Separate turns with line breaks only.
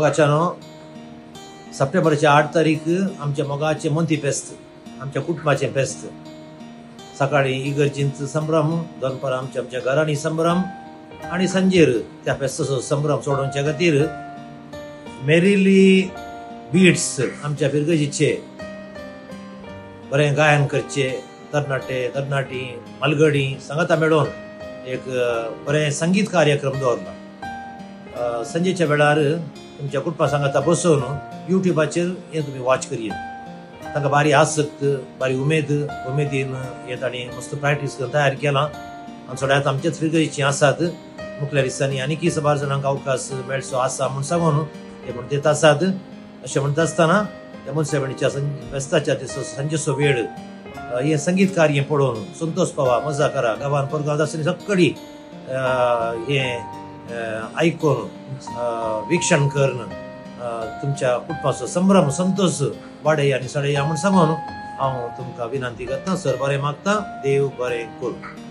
मोगाच्यानो, सप्टेंबरच्या 8 तारीख आमच्या मोगाचें मोंती फेस्त, आमच्या कुटुंबाचें फेस्त. सकाळी इगर्जींत संभ्रम, दनपारां आमच्या आमच्या घरांनी संभ्रम आनी सांजेर त्या फेस्ताचो संभ्रम सोडोवच्या खातीर मेरिली बीट्स आमच्या फिरगजीचे बरें गायन करचे तरणाटे तरणाटी मालगडी सांगाता मेळोवन एक बरें संगीत कार्यक्रम दवरला. सांजेच्या वेळार तुमच्या कुटुंबा सांगाता बसोवन युट्यूबाचेर हें तुमी वॉच करया. तांकां बारी आसक्त, बारी उमेद, उमेदीन हें तांणी मस्त प्रॅक्टीस करून तयार केलां आनी सगळ्यांत आमचेच फिरगजीचीं आसात. मुखल्या दिसांनी आनीकय साबार जाणांक अवकाश मेळचो आसा म्हूण सांगून ते म्हण दित आसात. अशें म्हणटा आसतना त्या मनशाभणीच्या फेस्ताच्या दिसा सांजेचो वेळ हें संगीत कार्य पळोवन संतोष पावा, मजा करा. गांवान परगांव आसतना सगळी हें आयकून विक्षण करून तुमच्या कुटुंबाचो संभ्रम संतोष वाडया आनी सडया म्हूण सांगून हांव तुमकां विनंती करता. सर बरें मागता, देव बरें करूं.